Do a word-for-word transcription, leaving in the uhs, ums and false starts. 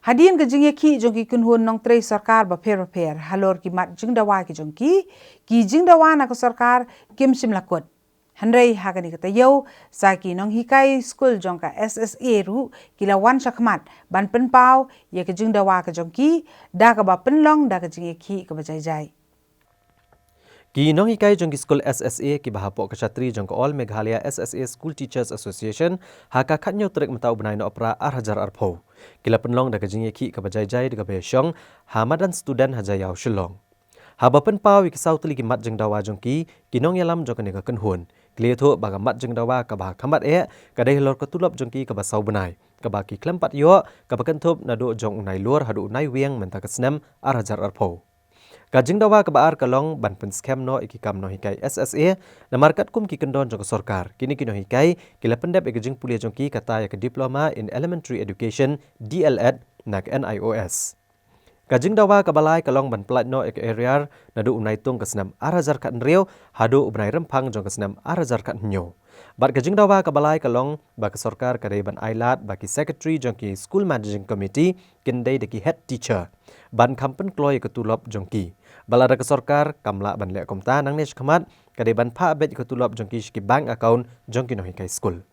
Hadien ka jingïakhih jong ki kynhun nongtrei sorkar bapher bapher halor ki mat jingdawa ki jong ki, ki jingdawa na ka sorkar kim shym la kut. Hynrei ha kane ka taïew, sa ki nonghikai skul jong ka S S A ruh ki la wan shakhmat ban pynpaw ïa ka jingdawa ka jong ki, da kaba pynlong da ka jingïakhih kaba jai jai. Ki nonghikai jong ki skul S S A kiba hapoh ka shatri jong ka All Meghalaya S S A School Teachers Association, ha ka khatñiew tarik mynta u bnai Nohprah ar hajar arphew, ki la pynlong da ka jingïakhih kaba jai jai da kaba ïashong ha madan student ha Jaïaw Shillong. Haba pynpaw ïa ki saw tylli ki mat jingdawa jong ki, ki nongïalam jong kane ka kynhun ki la ïathuh ba ka mat jingdawa kaba ha khmat eh ka dei halor ka tulop jong ki kaba saw bnai, kaba ki khlem pat ïoh, kaba kynthup naduh jong u Nailur haduh u Naiwieng mynta ka snem ar hajar arphew. Ka jingdawa kaba ar ka long ban pynskhem noh ïa ki kam nonghikai S S A, namar katkum ki kyndon jong ka sorkar, kine ki nonghikai ki la pyndep ïa ka jingpule jong ki kata ïa ka Diploma in Elementary Education, D El Ed, na ka N I O S. Ka jingdawa kaba lai ka long ban pyllait noh ïa ka arrear naduh u Naitung ka snem ar hajar khathynriew haduh u bnai Rymphang jong ka snem ar hajar khathynñiew. Bad ka jingdawa kaba lai ka long ba ka sorkar ka dei ban ailad ba ki secretary jong ki School Managing Committee kin dei da ki head teacher, ban kham pynkloi ïa ka tulop jong ki. Ba lada ka sorkar kam lah ban leh kumta nangne shakhmat, ka dei ban phah beit ïa ka tulop jong ki sha ki bank account jong ki nonghikai skul.